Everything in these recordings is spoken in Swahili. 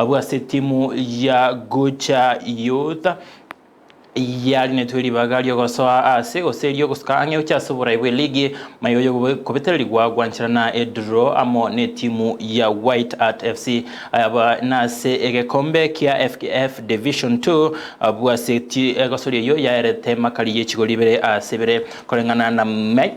Abwase timu ya Gucha Youth yarinetwe ribaga riogosoa ase gose riogosuka ang'e gochia oborai bwa eligi mayoyo kobetererigwa gwancherana edraw amo ne timu ya White Art FC aba nase egekombe kia FKF Division 2 abwase egosoria eyo yaerete makari yechigori ibere ase ibere koreng'ana na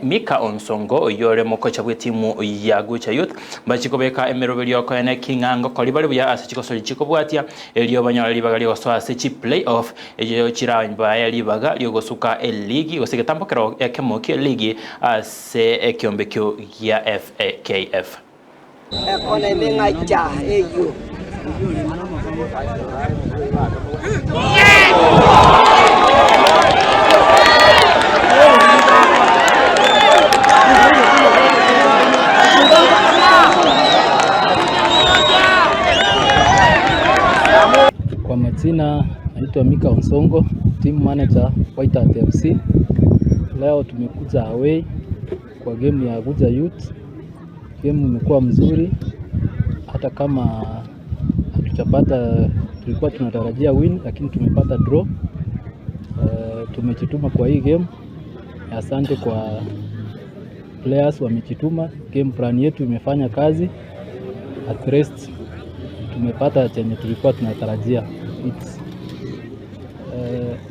Mika Onsongo oyore mokocha bwa etimu ya Gucha Youth bachikobeka emeroberio okoene king'ango kori bari buya ase chigosori chikobwatia erio banyora ribaga riogosoa ase chi playoff eyo chirabaya ribaga riogosuka eligi gose getambokero ekemo kia eligi ase ekiombe kio gia FKF. Ekona emeng'acha eyo. Kwa majina naitwa Mika Onsongo, team manager White Hat FC. Leo tumekuja away kwa game ya Gucha Youth. Game imekuwa mzuri hata kama hatujapata, tulikuwa tunatarajia win lakini tumepata draw. Tumejituma kwa hii game. Asante kwa players wamejituma. Game plan yetu imefanya kazi. At least tumepata chenye tulikuwa tunatarajia.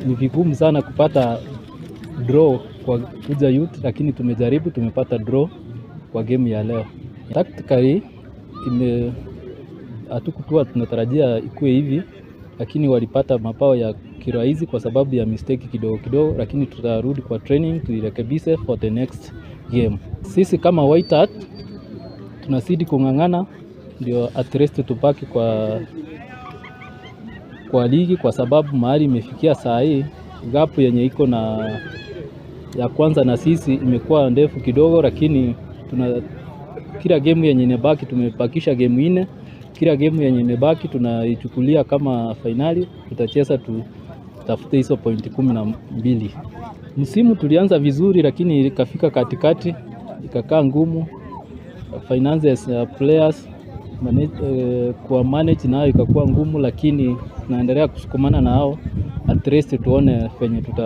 Ni vigumu sana kupata draw kwa Gucha Youth, lakini tumejaribu, tumepata draw kwa game ya leo. Tactically hatukuwa tunatarajia ikue hivi, lakini walipata mabao ya kirahisi kwa sababu ya mistake kidogo kidogo, lakini tutarudi kwa training tuirekebishe for the next game. Sisi kama White Hat tunazidi kung'ang'ana ndio at least tubaki kwa ligi, kwa sababu mahali imefikia saa hii gap yenye iko na ya kwanza na sisi imekuwa ndefu kidogo, lakini tuna kila game yenye imebaki, tumebakisha game 4. Kila game yenye imebaki tunaichukulia kama finali, tutacheza tutafute hizo point 12. Msimu tulianza vizuri, lakini ikafika katikati ikakaa ngumu. Finances ya players kwa manage nayo ikakuwa ngumu, lakini tunaendelea kusukumana na hao at least tuone venye tuta